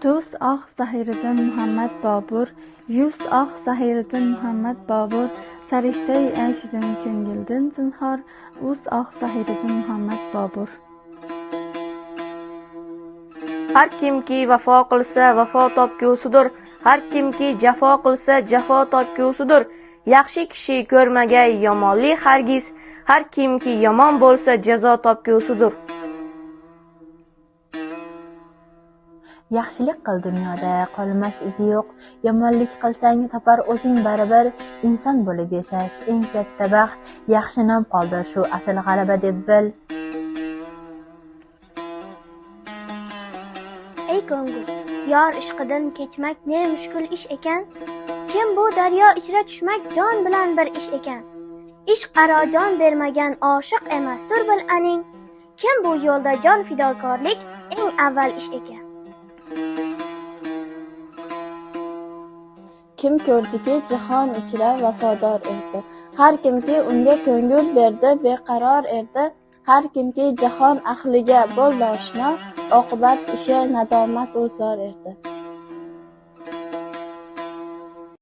Tuz oq Zahiriddin Muhammad Bobur, yuz oq Zahiriddin Muhammad Bobur, sarishtai ayshidan ko'ngildan zinhor, uz oq Zahiriddin Muhammad Bobur. Har kimki vafo qilsa vafo topgusidir, har kimki jafo qilsa jafo topgusidir. Yaxshi kishi ko'rmagay yomonlik hargiz, har kimki yomon bo'lsa jazo topgusidir. Yaxshilik qil dunyoda qolmas izi yo'q, yomonlik qilsang topar o'zing baribir. Inson bo'lib yashash eng katta baxt, yaxshi nom qoldir shu asl g'alaba deb bil. Ey ko'ngil, yor ishqidan kechmak ne mushkul ish ekan. Kim bu daryo ichra tushmak jon bilan bir ish ekan. Ishq aro jon bermagan oshiq emasdur bil aning. Kim bu yo'lda jon fidokorlik eng avval ish ekan. Kim ko'rdiki jahon ichra vafodor erdi, har kimki unga ko'ngil berdi beqaror erdi. Har kimki jahon ahliga bo'ldi oshno, oqibat ishi nadomat u zor erdi.